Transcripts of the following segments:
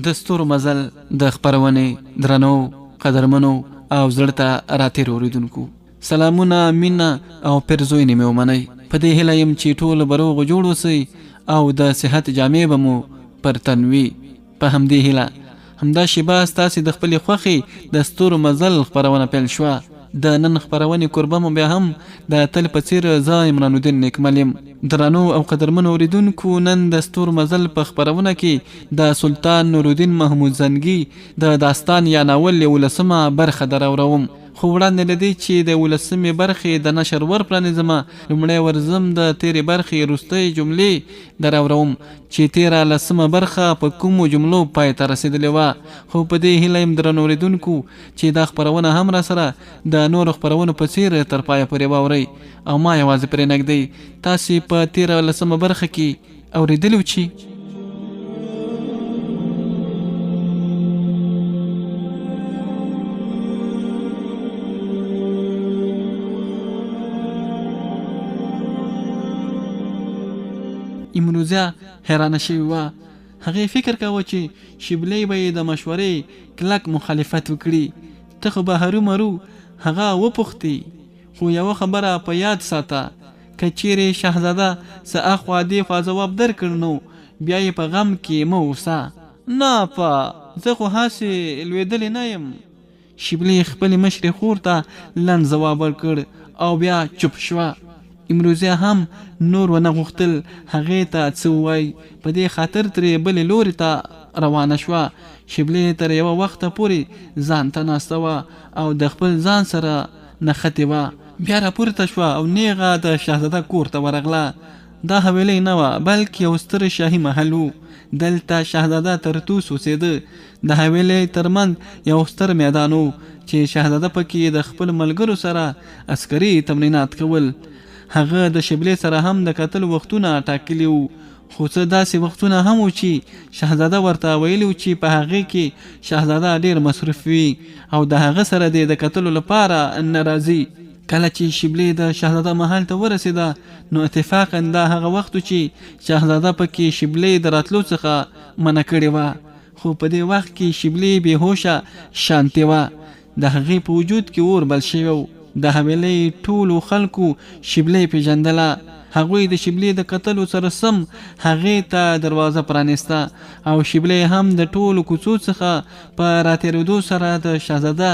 د ستورو مزل د خپرونې درنو، قدرمنو او زړه ته راتېرو اورېدونکو سلامونه، مینه او پیرزوینې مې ومنئ. په دې هیله یم چې ټول به روغ جوړ اوسئ او د صحت جامې به مو پر تن وي. په همدې هیله همدا شیبه ستاسې د خپلې خوښې د ستورو مزل خپرونه پیل شوه. د نن خپرونې کوربه مو بیا هم د تل په څیر زه عمران الدین نیکمل یم. درنو او قدرمنو اوریدونکو نن د ستورو مزل په خپرونه کې د سلطان نورالدین محمود زنګي د داستان یا ناول یولسمه برخه دراوروم. خو وړاندې له دې چې د یولسمې برخې د نشر ور پرانیزم لومړی ورځم د تیرې برخې وروستۍ جملې دراوروم چې تیره لسمه برخه په کومو جملو پای ته رسیدلې وه. خو په دې هیله یم درنو اوریدونکو چې دا خپرونه هم راسره د نورو خپرونو په څیر تر پایه پورې واورئ او ما یوازې پرې نه ږدئ. تاسې په تیره لسمه برخه کې اوریدلي و چې. امروزه حیرانه شوې وه. هغې فکر کاوه چې شیبلۍ به یې د مشورې کلک مخالفت وکړي، ته خو به هرومرو هغه وپوښتې، خو یوه خبره په یاد ساته، که چېرې شهزاده څه اخوا دېخوا ځواب درکړ نو بیا یې په غم کې مه اوسه. نه اپا، زه خو هسې لوېدلې نه یم. شیبلې خپلې مشرې خور ته لنډ ځواب ورکړ او بیا چوپ شوه. امروزیا هم نور ونه غوښتل هغې ته څه ووایي، په دې خاطر ترې بلې لورې ته روانه شوه. شیبلې تر یوه وخته پورې ځان ته ناسته وه او د خپل ځان سره نښتې وه. بیا راپورته شوه او نیغه د شهزاده کور ته ورغله. دا حویلۍ نه وه، بلکې یو ستر شاهي محل و. دلته شهزاده ترتوس اوسېده. د حویلۍ تر منځ یو ستر میدان و چې شهزاده په کې د خپلو ملګرو سره عسکري تمرینات کول. هغه د شبلې سره هم د کتلو وختونه ټاکلي وو، خو څه داسې وختونه هم وو چې شهزاده ورته ویلي وو چې په هغې کې شهزاده ډېر مصروف وي او د هغه سره دې د کتلو لپاره نه راځي. کله چې شبلې د شهزاده محل ته ورسېده نو اتفاقاً دا هغه وخت و چې شهزاده په کې شبلې د راتلو څخه منع کړې وه. خو په دې وخت کې شبلې بې هوشه شانتې وه. د هغې په وجود کې اور بل شوی و. د حویلۍ ټولو خلکو شبلې پېژندله. هغوی د شبلې د کتلو سره سم هغې ته دروازه پرانیسته او شبلې هم د ټولو کوڅو څخه په راتېرېدو سره د شهزاده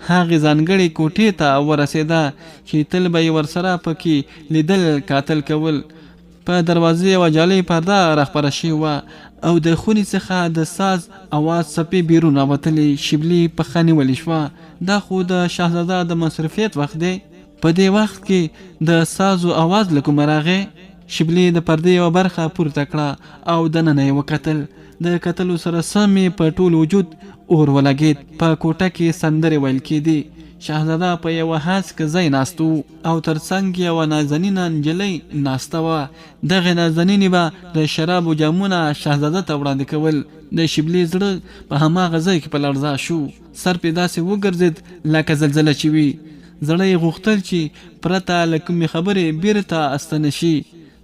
هغې ځانګړې کوټې ته ورسېده چې تل به یې ورسره په کې لیدل کاتل کول. په دروازې یوه جالۍ پرده راخپره شوې وه او د خونې څخه د ساز اواز څپې بیرون راوتلې. شبلي پښه نیولې شوه. دا خو د شهزاده د مصروفیت وخت دی. په دې وخت کې د سازو اواز له کومه راغی؟ شبلي د پردې یوه برخه پورته کړه او دننه یې وکتل. د کتلو سره سم یې په ټول وجود اور ولګېد. په کوټه کې سندرې ویل کېدې. شهزاده په یوه هسک ځای ناست و او تر څنګ یې یوه نازنینه نجلۍ ناسته وه. دغې نازنینې به د شرابو جامونه شهزاده ته وړاندې کول. د شبلي زړه په هماغه ځای کې په لړزا شو. سر پرې داسې وګرځېد لکه زلزله چې وي. زړه یې غوښتل چې پرته له کومې خبرې بېرته ستنه شي.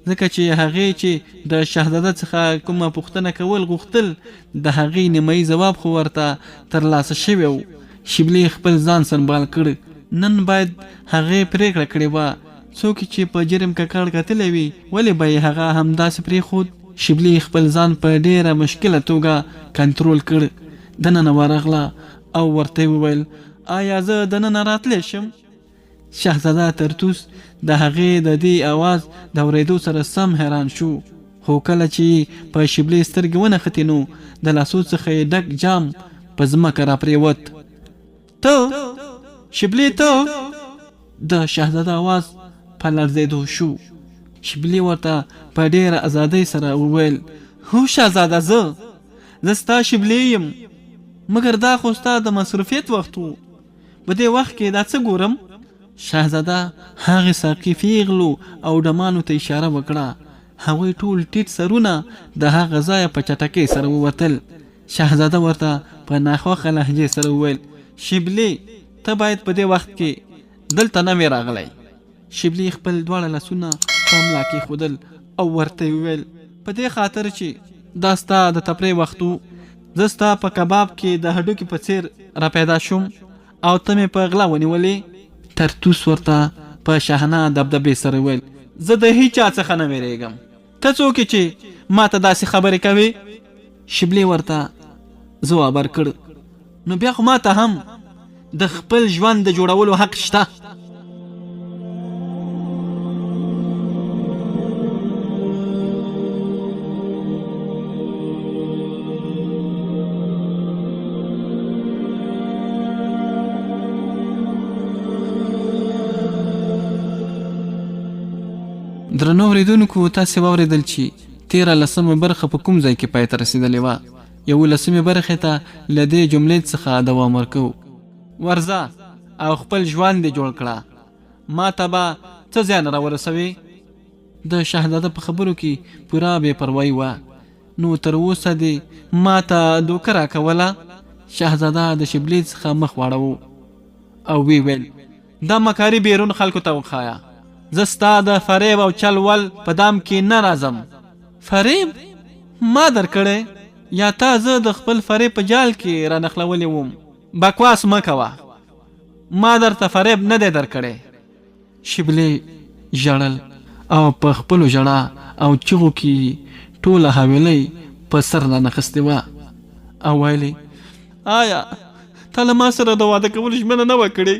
ځکه چې هغې چې د شهزاده څخه کومه پوښتنه کول غوښتل د هغې نیمایي ځواب خو ورته تر لاسه شوی و. شبلي خپل ځان سنبال کړ. نن باید هغې پرېکړه کړې وه. څوک یې چې په جرم ککړ کتلی وي ولې به یې هغه همداسې پرېښود؟ شبلي خپل ځان په ډېره مشکله توګه کنترول کړ. دننه ورغله او ورته یې وویل، آیا زه دننه راتلی شم؟ شهزاده ترتوس د هغې د دې اواز د اورېدو سره سم حیران شو، خو کله چې یې په شبلې سترګې ونښتې نو د لاسو څخه یې ډک جام په ځمکه راپرېوت. ته! شبلې ته! د شهزاده اواز په لړزېدو شو. شبلې ورته په ډېره ازادۍ سره وویل، هو شهزاده زه! زه ستا شبلې یم، مګر دا خو ستا د مصروفیت وخت و. په دې وخت کې دا څه ګورم؟ شهزاده هغې ساقي پېغلو او ډمانو ته اشاره وکړه. هغوی ټول ټیټ سرونه د هغه ځایه په چټکۍ سره ووتل. شهزاده ورته په ناخوښه لهجې سره وویل، شبلې! ته باید په دې وخت کې دلته نه وې راغلی. شبلي خپل دواړه لاسونه په ملا کېښودل او ورته یې وویل، په دې خاطر چې دا ستا د تفریح وخت و، زه ستا په کباب کې د هډوکي په څیر را پیدا شوم او ته مې په غلا ونیولې؟ ترتوس ورته په شاهانه دبدبې سره وویل، زه د هیچا څخه نه ویریږم، ته څوک یې چې ماته داسې خبرې کوې؟ شبلې ورته ځواب ورکړ، نو بیا خو ماته هم د خپل ژوند د جوړولو حق شته. درنو اورېدونکو تاسې واورېدل چې تېره لسمه برخه په کوم ځای کې پای ته رسېدلې وه. یولسمې برخې ته له دې جملې څخه دوام ورکوو. ورځه او خپل ژوند دې جوړ کړه، ما ته به څه زیان راورسوې؟ د شهزاده په خبرو کې پوره بې پروايي وه. نو تر اوسه دې ما ته دوکه راکوله؟ شهزاده د شبلې څخه مخ واړاوه او ویې ویل. دا مکاري بیرون خلکو ته وښایه، زه ستا د فریب او چل ول په دام کې نه راځم. فریب؟ ما درکړی؟ یا تا زه د خپل فریب په جال کې رانښلولې وم؟ بکواس مه کوه، ما درته فریب نه دی درکړی. شبلې ژړل او په خپلو ژړا او چیغو کې یې ټوله حویلۍ په سر رانښستې وه او ویل یې، آیا تا له ما سره د واده کولو ژمنه نه وه کړې؟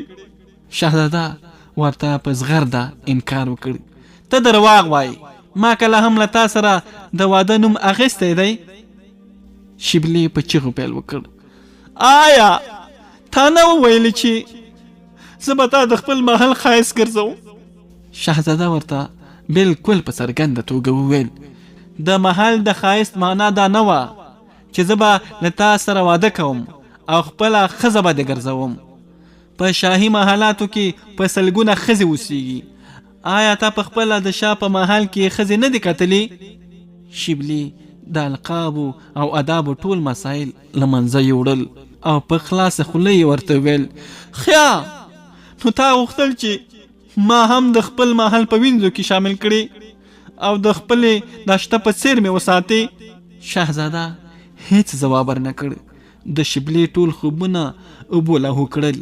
شهزاده ورته په زغرده انکار وکړ، ته درواغ وایې، ما کله هم له تا سره د واده نوم اخیستی دی؟ شبلې په چیغو پیل وکړ، آیا تا نه وه ویلي چې زه به تا د خپل محل ښایست ګرځوم؟ شهزاده ورته بلکل په څرګنده توګه وویل، د محل د ښایست معنا دا نه وه چې زه به له تا سره واده کوم او خپله ښځه به دې ګرځوم. په شاهي محلاتو کې په سلګونه ښځې اوسېږي. آیا تا په خپله د شاه په محل کې ښځې نه دي کتلي؟ شبلي د القابو او ادابو ټول مسایل له منځه یوړل او په خلاصه خوله یې ورته وویل، ښیا! نو تا غوښتل چې ما هم د خپل محل په وینځو کې شامل کړې او د خپلې داشته په څیر مې وساتې؟ شهزاده هیڅ ځواب ورنه کړ. د شبلې ټول خوبونه اوبو لاهو کړل.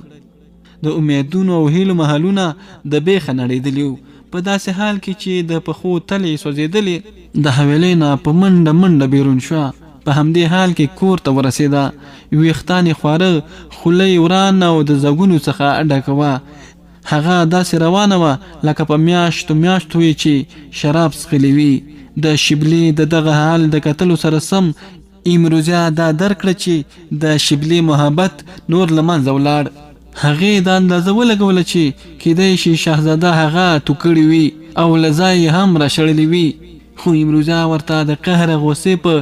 د امیدونو او هیلو محلونه د بیخه نړېدلي وو. په داسې حال کې چې د پښو تلې سوځېدلې، د حویلۍ نه په منډه منډه بیرون شوه. په همدې حال کې کور ته ورسېده. ویښتان یې خواره، خوله یې ورانه او د ځګونو څخه ډکه وه. هغه داسې روانه وه لکه په میاشتو میاشتو یې چې شراب څښلي وي. د شبلې د دغه حال د کتلو سره سم ایمروزیا دا درک کړه چې د شبلې محبت نور له منځه ولاړ. هغې دا اندازه ولګوله چې کیدای شي شهزاده هغه تو کړې وي او له ځایه یې هم راشړلې وي. خو ایمروزیا ورته د قهر غوسې په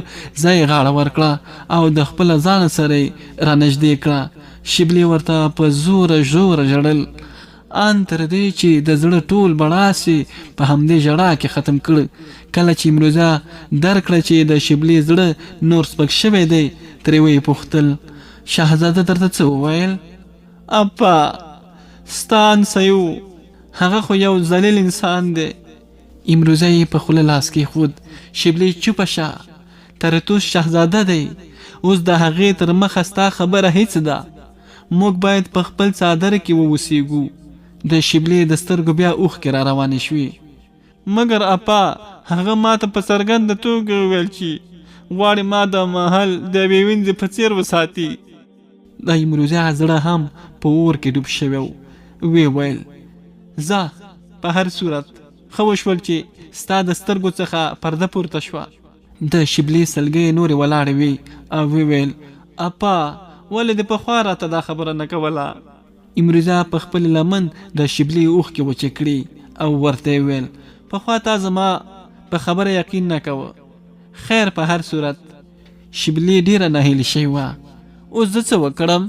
ځای غاړه ورکړه او د خپله ځانه سره یې رانژدې کړه. شبلې ورته په زوره ژوره ژړل، ان تر دې چې د زړه ټول بړاس یې په همدې ژړا کې ختم کړ. کله چې امروزه درک کړه چې د شبلې زړه نور سپک شوی دی، ترې ویې پوښتل، شهزاده درته څه وویل؟ اپا! ستا انسۍ و، هغه خو یو ذلیل انسان دی. امروزه یې په خوله لاس کېښود، شبلې چوپه شه، ترتوس شهزاده دی، اوس د هغې تر مخه ستا خبره هیڅ ده، موږ باید په خپل څادر کې واوسیږو. د شبلې د سترګو بیا اوښکې را روانې شوې. مګر اپا، هغه ماته په څرګنده توګه وویل چې غواړي ما د محل د یوې وینځې په څیر وساتي. د امروزه زړه هم په اور کې ډوب شوی و. ویې ویل، ځه، په هر صورت، ښه وشول چې ستا د سترګو څخه پرده پورته شوه. د شبلې سلګۍ نورې ولاړې وې او ویې ویل، اپا، ولې دې پخوا راته دا خبره نه کوله؟ امروزه په خپلې لمن د شبلې اوښکې وچې کړې او ورته یې وویل، پخوا تا زما په خبره یقین نه کاوه. خیر په هر صورت، شبلې ډېره ناهیلې شوې وه. اوس زه څه وکړم؟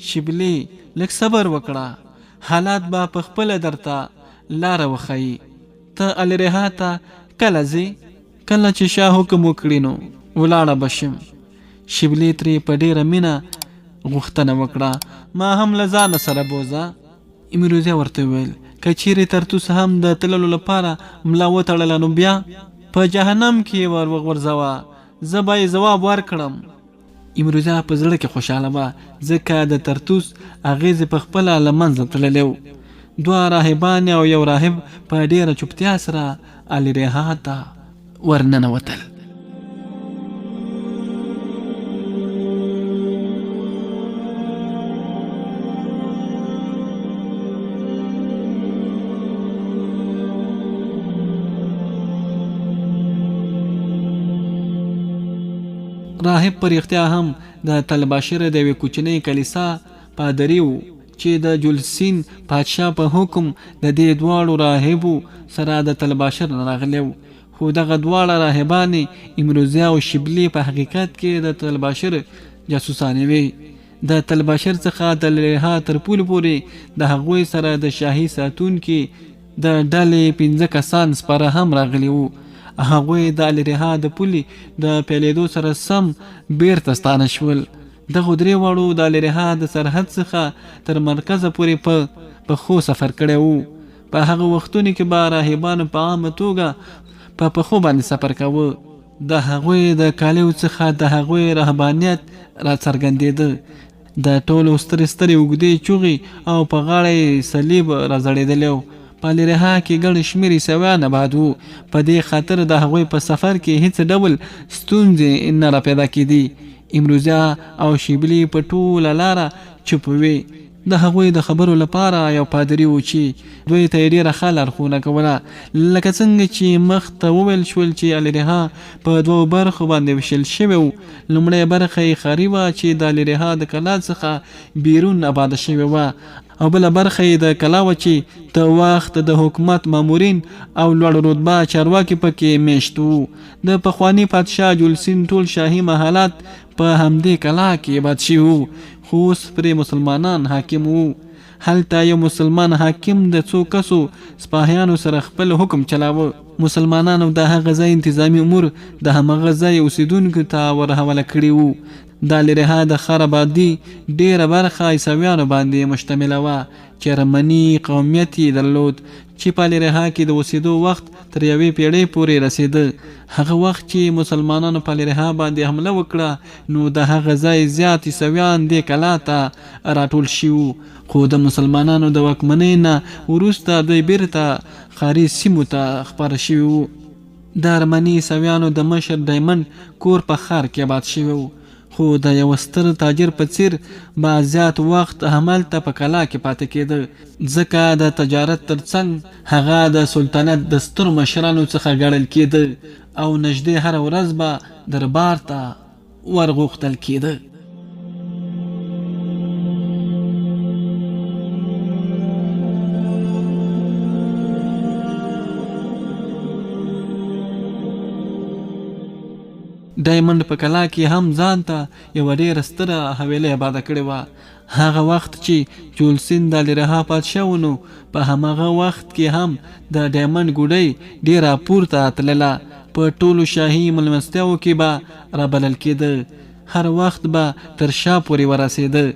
شبلې، لږ صبر وکړه، حالات به په خپله درته لاره وښيي. ته الریها ته کله ځې؟ کله چې شاه حکم وکړي نو ولاړه به شم. شبلې ترې په ډېره مینه غوښتنه وکړه، ما هم له ځانه سره بوځه. امروزه ورته وویل، که چېرې ترتوس هم د تللو لپاره ملا وتړله نو بیا؟ په جهنم کې یې ور وغورځوه، زه به یې ځواب ورکړم. امروزه په زړه کې خوشحاله وه، ځکه د ترتوس اغېزې په خپله له منځه تللې و. دوه راهبانې او یو راهب په ډېره چوپتیا سره الیریها ته ورننوتل. راهب په رښتیا هم د تلباشر د یوې کوچنۍ کلیسا پادري و چې د جولسین پادشاه په حکم د دې دواړو راهبو سره د تلباشر نه راغلی و. خو دغه دواړه راهبانې امروزیا او شبلي په حقیقت کې د تلباشر جاسوسانې وې. د تلباشر څخه د لریها تر پولو پورې د هغوی سره د شاهي ساتونکي د ډلې پنځه کسان سپاره هم راغلي وو. هغوی د الریها د پولې د پیلېدو سره سم بیرته ستانه شول. دغو درې واړو د الریها د سرحد څخه تر مرکزه پورې په پښو سفر کړی وو. په هغه وختونو کې به راهبانو په عامه توګه په پښو باندې سفر کاوه. د هغوی د کالیو څخه د هغوی رهبانیت راڅرګندېده. د ټولو سترې سترې اوږدې چوغې او په غاړه یې صلیب راځړېدلی و. په لیریها کې ګڼ شمېر عیسویان اباد وو، په دې خاطر د هغوی په سفر کې هېڅ ډول ستونزې نه راپیدا کېدې. امروزیا او شیبلي په ټوله لاره چوپ وې. د هغوی د خبرو لپاره یو پادري و چې دوی ته یې ډېره ښه لارښوونه کوله. لکه څنګه چې مخ ته وویل شول چې الیریها په دوو برخو باندې ویشل شوی و. لومړی برخه یې ښاري وه چې د الیریها د کلا څخه بیرون اباده شوې وه او بله برخه یې د کلا وه چې د وخت د حکومت مامورین او لوړ رتبه چارواکي پکې میشت وو. د پخواني پادشاه جولسین ټول شاهي محلات په همدې کلا کې اباد شوي وو، خو اوس پرې مسلمانان حاکم وو. هلته یو مسلمان حاکم د څو کسو سپاهیانو سره خپل حکم چلاوه. مسلمانانو د هغه ځای انتظامي امور د همغه ځای اوسیدونکو ته ور حواله کړي وو. د الریها د ښار ابادي ډیره برخه عیسویانو باندې مشتمله وه چې ارمني قومیت یې درلود چې په الریها کې د اوسیدو وخت تر یوې پیړۍ پورې رسیده. هغه وخت چې مسلمانانو په الریها باندې حمله وکړه نو د هغه ځای زیات عیسویان دې کلا ته راټول شوي وو، خو د مسلمانانو د واکمنۍ نه وروسته دوی بیرته ښاري سیمو ته خپاره شوي وو. د ارمني عیسویانو د مشر ډایمنډ کور په ښار کې اباد شوی و، خو د یوه ستر تاجر په څیر به زیات وخت هملته په کلا کې پاتې کېده، ځکه د تجارت تر څنګ هغه د سلطنت د سترو مشرانو څخه ګڼل کېده او نژدې هره ورځ به دربار ته ورغوښتل کېده. ډایمنډ په کلا کې هم ځان ته یوه ډېره ستره حویلۍ اباده کړې وه. هغه وخت چې جولسین د الیرها پادشاه و نو په هماغه وخت کې هم د ډایمنډ ګوډۍ ډېره پورته تلله. په ټولو شاهي ملمستیاوو کې به رابلل کېده. هر وخت به تر شاه پورې ورسېده.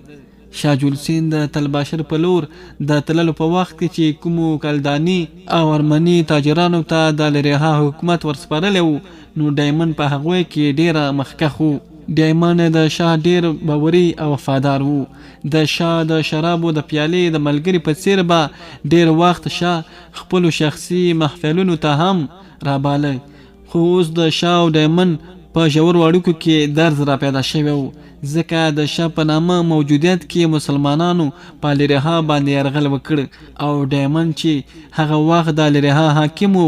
شاه جولسین د تلباشر په لور د تللو په وخت کې چې کومو کلداني او ارمني تاجرانو ته د لریها حکومت ورسپارلی و نو ډایمنډ په هغوی کې ډېره مخکښ و. ډایمنډ د شاه ډېر باوري او وفادار و. د شاه د شرابو د پیالې د ملګري په څېر به ډېر وخت شاه خپلو شخصي محفلونو ته هم راباله. خو اوس د شاه او ډایمنډ په ژورو اړیکو کې درز را پیدا شوی و، ځکه د شاه په نامه موجودیت کې مسلمانانو په الیریها باندې یرغل وکړ او ډایمنډ چې هغه وخت د الیریها حاکم و،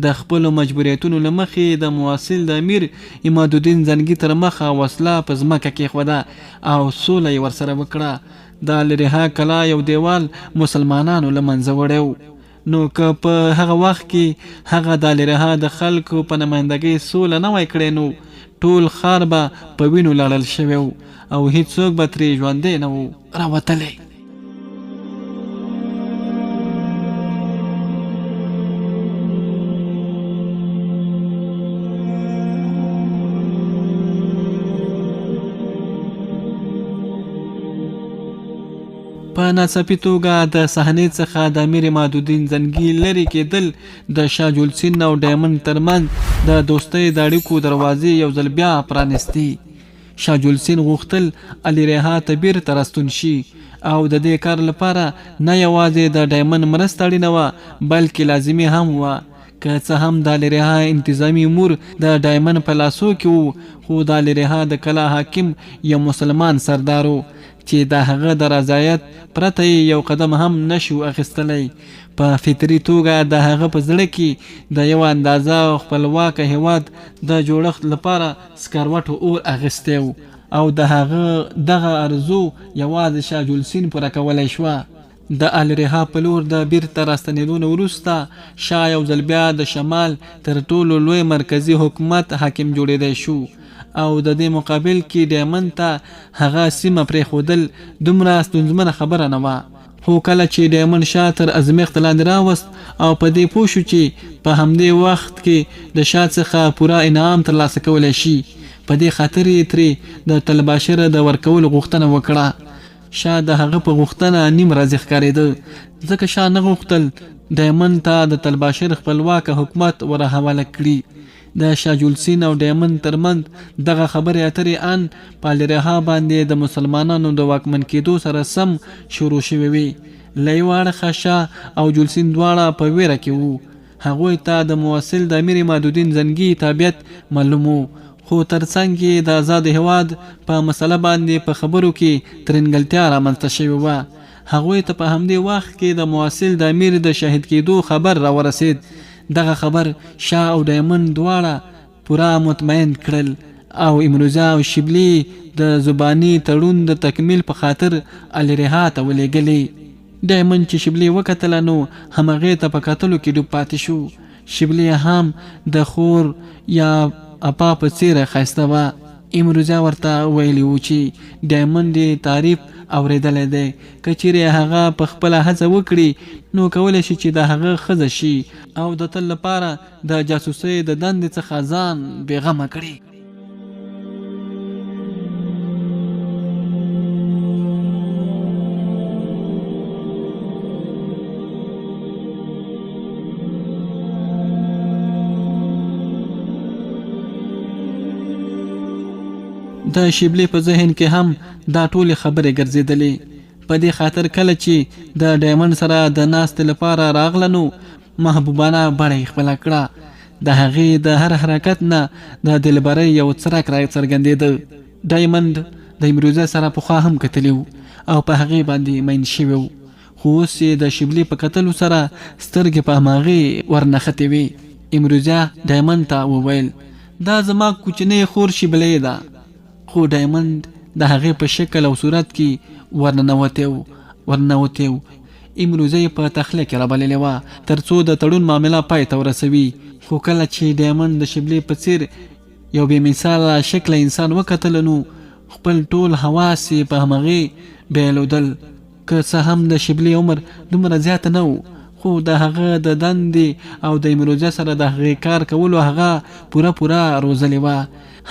د خپلو مجبوریتونو له مخې د مواصل د امیر عمادالدین زنګي تر مخه وسله په ځمکه کېښوده او سوله یې ورسره وکړه. د الیریها کلا یو دیوال مسلمانانو له منځه وړی و. نو که په هغه وخت کې هغه د الریها د خلکو په نمایندګۍ سوله نه وای کړې نو ټول ښار به په وینو لړل شوی و او هیڅوک به ترې ژوندی نه و راوتلی. په ناڅاپي توګه د صحنې څخه د امیر عمادالدین زنګي لرې کېدل د شاه جولسین او ډایمنډ ترمنځ د دوستۍ د اړیکو دروازې یو ځل بیا پرانیستې. شاه جولسین غوښتل الیریها ته بیرته راستون شي او د دې کار لپاره نه یوازې د ډایمن مرسته اړینه وه بلکې لازمي هم وه. که څه هم د الیریها انتظامي امور د ډایمن په لاسو کې وو خو د الیریها د کلا حاکم یو مسلمان سردار و چې د هغه د رضایت پرته یې یو قدم هم نه شو اخیستلی. په فطري توګه د هغه په زړه کې د یوه اندازه خپلواکه هیواد د جوړښت لپاره سکروټو اور اخیستی و او د هغه دغه ارزو یوازې شاه جولسین پوره کولی شوه. د الریها په لور د بیرته راستنیدو نه وروسته شاه یو ځل بیا د شمال تر ټولو لوی مرکزي حکومت حاکم جوړیدی شو او د دې مقابل کې ډیمن ته هغه سیمه پریښودل دومره ستونزمنه خبره نه وه. خو کله چې ډیمن شاه تر ازمیښت لاندې راوست او په دې پوه شو چې په همدې وخت کې د شاه څخه پوره انعام تر لاسه کولی شي په دې خاطر یې ترې د تلباشر د ورکولو غوښتنه وکړه. شاه د هغه په غوښتنه نیم راضي ښکارېده، ځکه شاه نه غوښتل ډیمن ته د تلباشر خپلواکه حکومت ورحواله کړي. د شاه جولسین او ډیمن تر منځ دغه خبرې اترې ان په الریها باندې د مسلمانانو د واکمن کېدو سره سم شروع شوې وې. له یوه اړخه شاه او جولسین دواړه په وېره کې وو. هغوی ته د موصل د امیر عمادالدین زنګي تابعیت معلوم و، خو تر څنګ یې د ازاد هېواد په مسئله باندې په خبرو کې ترینګلتیا رامنځته شوې وه. هغوی ته په همدې وخت کې د موصل د امیر د شهید کېدو خبر راورسېد. دغه خبر شاه او ډایمنډ دواړه پوره مطمئن کړل او امروزه او شبلي یې د زباني تړون د تکمیل په خاطر الریها ته ولېږلې. ډایمنډ چې شبلي وکتله نو همغې ته په کتلو کې ډوب پاتې شو. شبلي هم د خور یا اپا په څېر ښایسته وه. امروزه ورته ویلي وو چې ډایمنډ یې تعریف اورېدلی دی، که چېرې هغه په خپله هڅه وکړي نو کولی شي چې د هغه ښځه شي او د تل لپاره د جاسوسۍ د دندې څخه ځان بې غمه کړي. د شیبلې په ذهن کې هم دا ټولې خبرې ګرځېدلې. په دې خاطر کله چې د ډایمنډ سره د ناستې لپاره راغله نو محبوبانه بڼه یې خپله کړه. د هغې د هر حرکت نه د دلبرۍ یو څرک را څرګندېده. ډایمنډ د امروزه سره پخوا هم کتلي وو او په هغې باندې مین شوی و، خو اوس یې د شبلي په کتلو سره سترګې په هماغې ورنښتې وې. امروزه ډایمنډ ته وویل. دا زما کوچنۍ خور شبلې ده. خو ډایمنډ د هغې په شکل او صورت کې ورننوتی و ورننوتی و. امروزه یې په تخلیه کې رابللې وه تر څو د تړون معامله پای ته ورسوي. خو کله چې ډایمنډ د شبلې په څېر یو بې مثاله شکله انسان وکتل نو خپل ټول حواس یې په همغې بایلودل. که څه هم د شبلې عمر دومره زیات نه و، خو د هغه د دندې او د امروزه سره د هغې کار کولو هغه پوره پوره روزلې وه.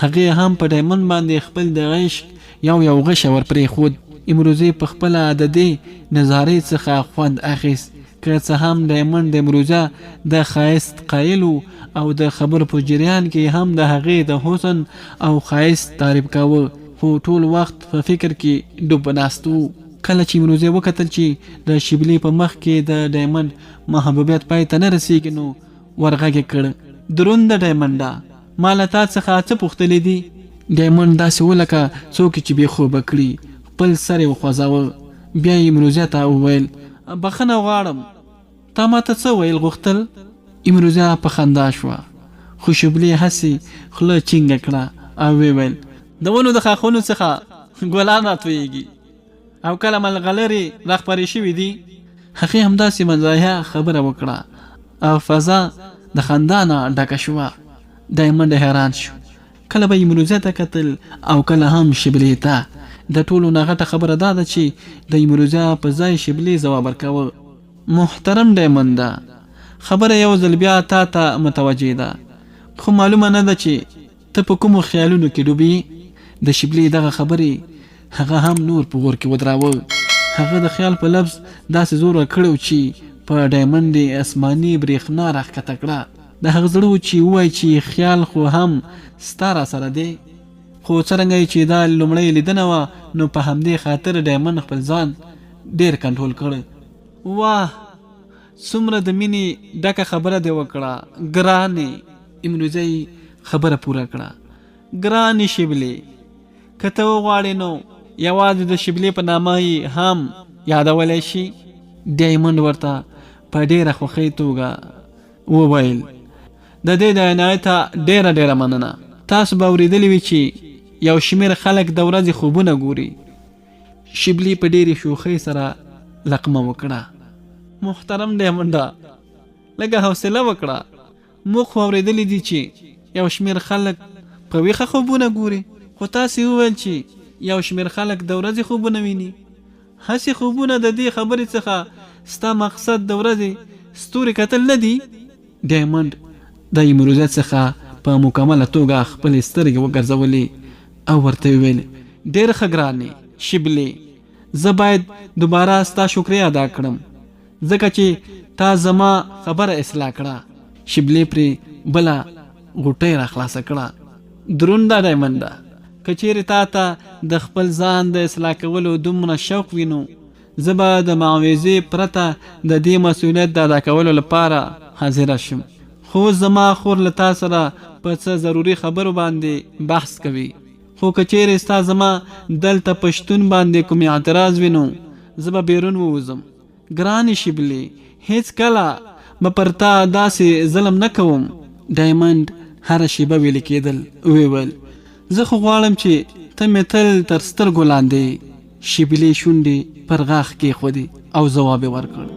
هغې هم په ډایمنډ باندې خپل د عشق یو یو غشی ورپرېښود. امروزې په خپله د دې نظارې څخه خوند اخیست. که څه هم ډایمنډ د امروزه د ښایست قایل و او د خبرو په جریان کې هم د هغې د حسن او ښایست تعریف کاوه، خو ټول وخت په فکر کې ډوب ناست و. کله چې امروزې وکتل چې د شبلي په مخ کې د ډایمنډ محبوبیت پای ته نه رسیږي نو ورغږ یې کړ، درونده ډایمنډه! ما له تا څخه څه پوښتلي دي؟ ډایمنډ داسې و لکه څوک یې چې بې خوبه کړي، خپل سر یې وخوځاوه، بیا یې امروزه ته وویل. بخښنه غواړم، تا ماته څه ویل غوښتل؟ امروزه په خندا شوه، خو شبلې هسې خوله چینګه کړه او ویې ویل. د ونو د ښاخونو څخه ګلان راتویږي او کله ملغلرې راخپرې شوې دي. هغې همداسې مزاحیه خبره وکړه او فضا د خندا نه ډکه شوه. ډایمنډ حیران شو. کله به یې امروزه ته کتل او کله هم شبلې ته. د ټولو نه غټه خبره دا ده چې د امروزه په ځای شبلې ځواب ورکاوه. محترم ډایمنډه! خبره یو ځل بیا تا ته متوجه ده، خو معلومه نه ده چې ته په کومو خیالونو کې ډوب یې؟ د شبلې دغه خبرې هغه هم نور په اور کې ودراوه. هغه د خیال په لفظ داسې زور ورکړی و چې په ډایمنډ یې اسماني برېښنا راښکته کړه. د هغه زړه و چې ووایي چې خیال خو هم ستا راسره دی. خو څرنګه یې چې دا لومړۍ لیدنه وه نو په همدې خاطر ډایمنډ خپل ځان ډېر کنټرول کړ. واه! څومره د مینې ډکه خبره دې وکړه ګرانې! امروزه یې خبره پوره کړه. ګرانې شبلې! که ته وغواړې نو یوازې د شبلې په نامه یې هم یادولی شي. ډایمنډ ورته په ډېره خوښۍ توګه وویل، د دې د عنایته ډېره ډېره مننه. تاسو به اورېدلي وي چې یو شمېر خلک د ورځې خوبونه ګوري. شبلي په ډېرې شوخۍ سره لقمه وکړه. محترم ډایمنډه! لږه حوصله وکړه. موږ خو اورېدلي دي چې یو شمېر خلک په ویښه خوبونه ګوري، خو تاسې وویل چې یو شمېر خلک د ورځې خوبونه ویني. هسې خوبونه د دې خبرې څخه ستا مقصد د ورځې ستوري کتل نه دي؟ ډایمنډ د امروزه څخه په مکمله توګه خپلې سترګې وګرځولې او ورته یې وویل، ډېر ښه ګرانې شبلې! زه باید دوباره ستا شکریه ادا کړم. ځکه چې تا زما خبره اصلاح کړه. شبلې پرې بله غوټۍ را خلاصه کړه. درونده ډایمنډه! که چېرې تا ته د خپل ځان د اصلاح کولو دومره شوق وي نو زه به د معاوضې پرته د دې مسؤلیت د ادا کولو لپاره حاضره شم. خو اوس زما خور له تا سره په څه ضروري خبرو باندې بحث کوي. خو که چېرې ستا زما دلته په شتون باندې کوم اعتراض وي نو زه به بیرون ووځم. ګرانې شبلې! هېڅکله به پر تا داسې ظلم نه کوم. ډایمنډ هره شېبه ویلي کېدل، ویې ویل، زه خو غواړم چې ته مې تل تر سترګو لاندې یې. شبلې شونډې پر غاښ کېښودې او ځواب یې ورکړ.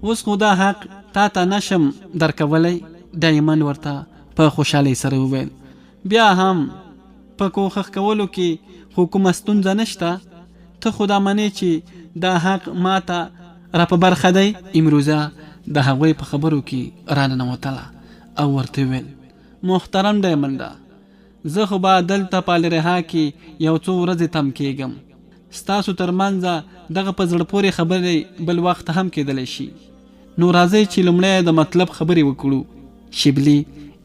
اوس خو دا حق تا ته نه شم درکولی. ډایمنډ ورته په خوشحالۍ سره وویل، بیا هم په کوښښ کولو کې خو کومه ستونزه نشته، ته خو دا منې چې دا حق ماته را په برخه دی؟ امروزه د هغوی په خبرو کې راننوتله او ورته وویل، محترم ډایمنډه! زه خو به دلته په الریحا کې یو څو ورځې تم کېږم، ستاسو تر منځ دغه په زړه پورې خبرې بل وخت هم کېدلی شي. نو راځئ چې لومړی د مطلب خبرې وکړو. شبلي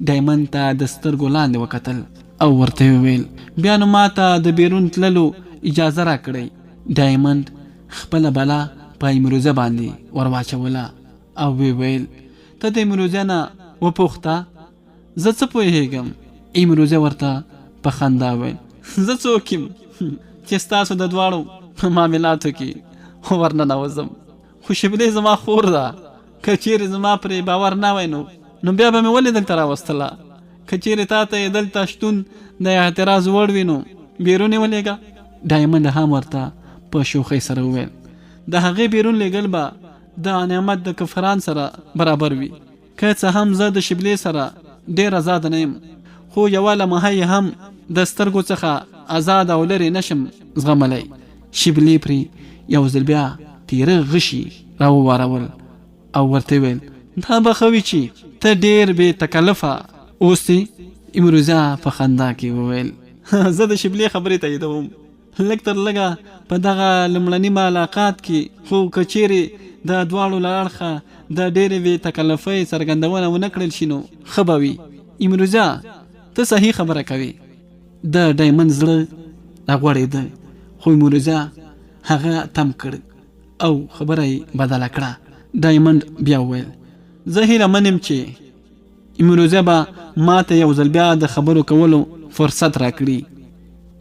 ډایمنډ ته د سترګو لاندې وکتل او ورته یې وویل، بیا نو ماته د بیرون تللو اجازه راکړئ. ډایمنډ خپله بلا په امروزه باندې ورواچوله او ویې ویل، ته د امروزه نه وپوښته، زه څه پوهېږم؟ امروزه ورته په خندا وویل، زه څوک یم چې ستاسو د دواړو په معاملاتو کې ورننوځم؟ خو شبلې زما خور ده، که چېرې زما پرې باور نه وای نو نو بیا به مې ولې دلته راوستله؟ که چېرې تا ته یې دلته شتون د اعتراض وړ وي نو بیرون یې ولېږه. ډایمنډ هم ورته په شوخۍ سره وویل، د هغې بیرون لېږل به د نعمت د کفران سره برابر وي. که څه هم زه د شبلې سره ډېر ازاده نه یم، خو یوه لمحه یې هم د سترګو څخه ازاده او لرې نه شم زغملی. شبلې پرې یو ځل بیا تیره غشي راووارول او ورته یې وویل، دا به ښه وي چې ته ډېر بې تکلفه اوسې. امروزه په خندا کې وویل، زه د شبلې خبرې تاییدوم. لږ تر لږه په دغه لومړني ملاقات کې، خو که چېرې د دواړو له اړخه د ډېرې بې تکلفۍ څرګندونه ونه کړل شي نو ښه به وي. امروزه، ته صحیح خبره کوې. د ډایمنډ زړه راغوړېده، خو امروزه هغه تم کړ او خبره یې بدله کړه. ډایمنډ بیا وویل، زه هیله من یم چې امروزه به ماته یو ځل بیا د خبرو کولو فرصت راکړي.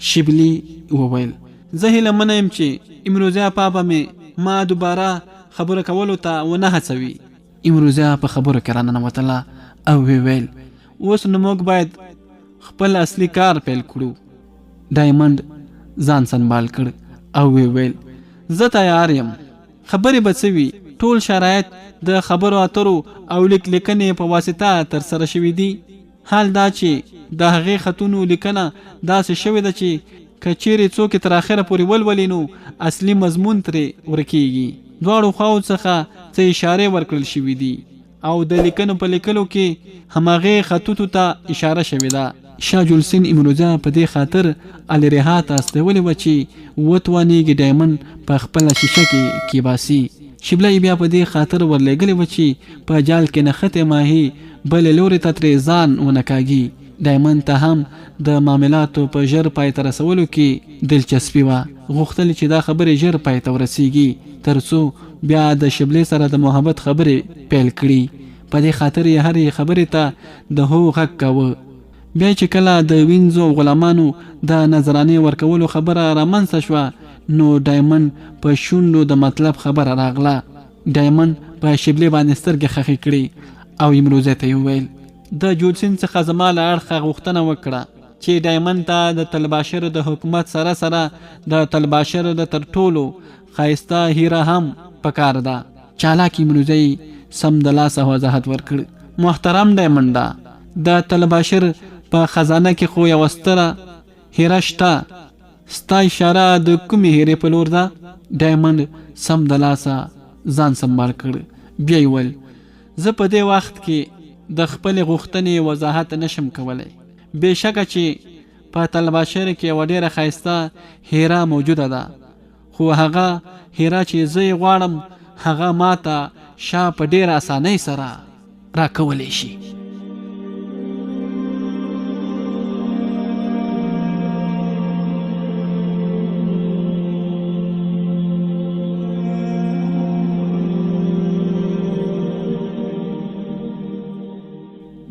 شبلي وویل، زه هیله منه یم چې امروزه اپا به مې ما دوباره خبرو کولو ته ونه هڅوي. امروزه په خبرو کې راننوتله او ویې ویل، اوس نو موږ باید خپل اصلي کار پیل کړو. ډایمنډ ځان سنبال کړ او ویې ویل، زه تیار یم. خبرې به څه وي، ټول شرایط د خبرو اترو او لیک لیکنې په واسطه تر سره شوي دي. حال دا چې د هغې خطونو لیکنه داسې شوې ده چې که چېرې څوک یې تر اخره پورې ولولي نو اصلي مضمون ترې ورکېږي. دواړو خواوو څخه څه اشارې ورکړل شوې دي او د لیکنو په لیکلو کې هماغې خطوطو ته اشاره شوې ده. شاه جولسین امروزه په دې خاطر الیریها ته استولې وه چې وتوانیږي ډایمنډ په خپله شیشه کې کیباسي. شیبله یې بیا په دې خاطر ورلیږلې وه چې په جال کې نښتې ماهي بلې لورې ته ترې ځان ونه کاږي. ډایمنډ ته هم د معاملاتو په ژر پای ته رسولو کې دلچسپي وه، غوښتل یې چې دا خبرې ژر پای ته ورسیږي ترڅو بیا د شیبلې سره د محبت خبرې پیل کړي. په دې خاطر یې هرې خبرې ته د هو غږ کاوه. بیا چې کله د وینځو او غلامانو د نذرانې ورکولو خبره رامنځته شوه نو ډایمنډ په شونډو د مطلب خبره راغله. ډایمنډ په شیبلې باندې سترګې خښې کړې او امروزه ته یې وویل. د جولسین څخه زما له اړخه غوښتنه وکړه چې ډایمنډ ته د تلباشر د حکومت سره سره د تلباشر د تر ټولو ښایسته هیره هم پکار ده. چالاک امروزه یې سمدلاسه وضاحت ورکړ، محترم ډایمنډه! د تلباشر په خزانه کې خو یوه ستره هیره شته، ستا اشاره د کومې هیرې په لور ده؟ ډایمنډ سمدلاسه ځان سمبال کړ، بیا یې وویل، زه په دې وخت کې د خپلې غوښتنې وضاحت نه شم کولی، بې شکه چې په تلباشر کې یوه ډېره ښایسته هیره موجوده ده، خو هغه هیره چې زه یې غواړم هغه ماته شاه په ډېره اسانۍ سره راکولی شي.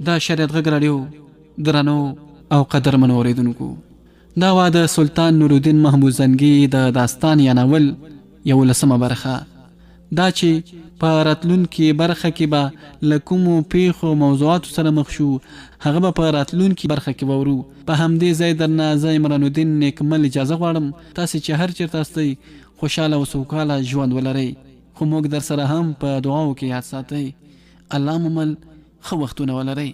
د شریعت غږ راډیو درنو او قدرمنو اورېدونکو دا وه د سلطان نورالدین محمود زنګي د داستان یا ناول یولسمه برخه. دا چې په راتلونکې برخه کې به له کومو پېښو او موضوعاتو سره مخ شو، هغه به په راتلونکې برخه کې واورو. په همدې ځای درنه زه عمران الدین نېکمل اجازه غواړم، تاسې چې هر چېرته هستئ، خوشاله او سوکاله ژوند ولرئ، خو موږ درسره هم په دعاوو کې یاد ساتئ. الله مو مل، ښه وختونه ولرئ.